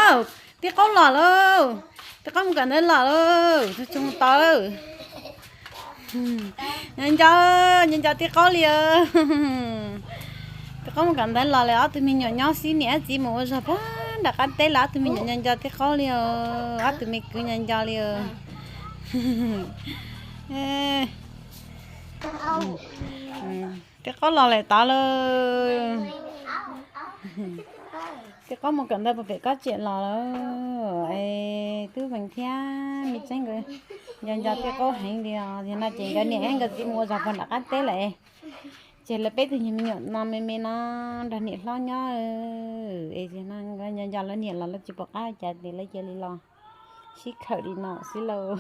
Tij qaub los lawm, tij qaub mus kawm ntawv los lawm, txog txog mus tod lawm. Nco nco, nco nco tij qaub li os. Tij qaub mus kawm ntawv los lawm, ob tug me nyuam nyob xwb, niam txiv mus ua zog puag nram qab teb lawm, ob tug me nyuam nco nco tij qaub li os, ob tug me kwv nco nco li os. Tij qaub los lawm tod lawm. Tij qaub mus kawm ntawv puag pem kob tsev los lawm. Es Tub Vees thiab Me Tseeb nkawd nco nco tij qaub heev li os. Yog no ces nkawd niam nkawd txiv mus ua zog puag nram qab teb lawm. Ces lawv peb tug me nyuam no me me no nrog niam hlob nyob. Es yog no nkawd nco nco lawv niam los lawv tsis pom qab cas ces lawv cia li los sib khawm li no xwb lauj.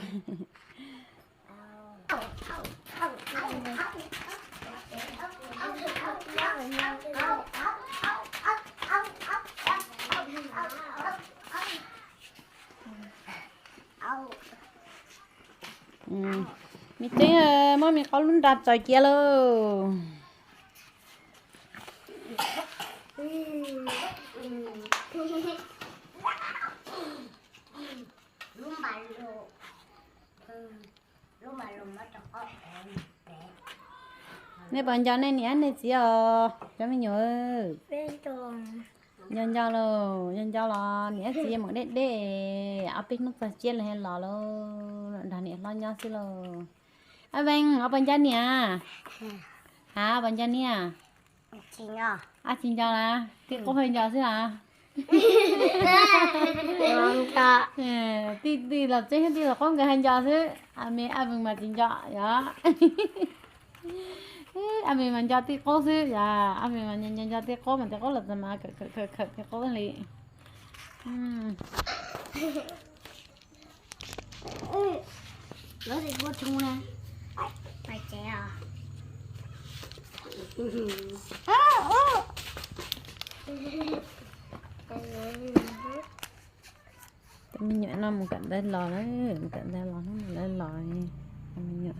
Me Tseeb muab Me Qaub lub nra txaws cia lauj. Nej puas nco nej niam nej txiv os cov me nyuam? Nco nco lauj, nco nco los niam txiv mus deb deb, ob peb hnub txog tsiab los los lauj, nrog niam hlob nyob xwb lauj. Ab Vees, ob puas nco niam? Hab, puas nco niam? Ab tsis nco las, tij qaub hais nco xwb las. Tij, tij laus Tseeb thiab tij laus Qaub nkawd hais nco xwb, me Ab Vees mas tsis nco yom. Ab Vees mas nco tij qaub xwb yom, Ab Vees mas nco nco tij qaub mas tij qaub los txog mas khawm khawm khawm tij qaub li. Cov me nyuam no mus kawm ntawv los lawm, mus kawm ntawv los hnub no lawv los. Cov me nyuam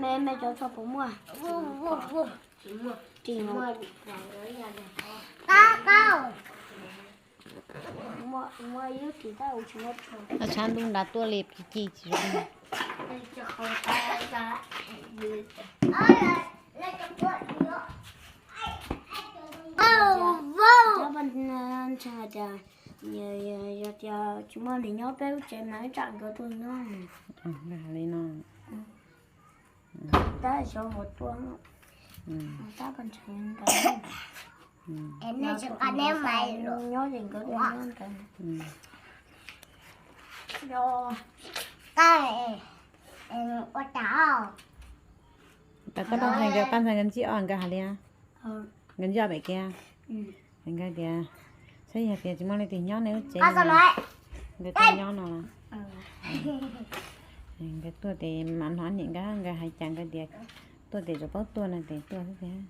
Me, me cov tsho puas muaj? Tsis muaj. Tshav ntuj nrad tuaj li ci ci tsis zoo. Ntshai hais tias, yog tias tsis muaj neeg nyob peb lub tsev mas ib tsam nkawd tuaj nyob. Li no. Tab xyov mus tuaj, tab paj ntshai ntawd. Nyob ces nkawd tuaj nyob ntawd. Koj pab ntxhais nkawd, pab ntxhais nkawd ntsib os, nkawd hais li, nkawd ntsib pem kiag. Nkawd tias, saib yog tias tsis muaj leej twg nyob nej lub tsev, nkawd tuaj nyob no. Nkawd tuaj ces mam hnov niam nkawd, nkawd hais cas nkawd tias tuaj ces tsuas paub tuaj no ces tuaj xwb tiag.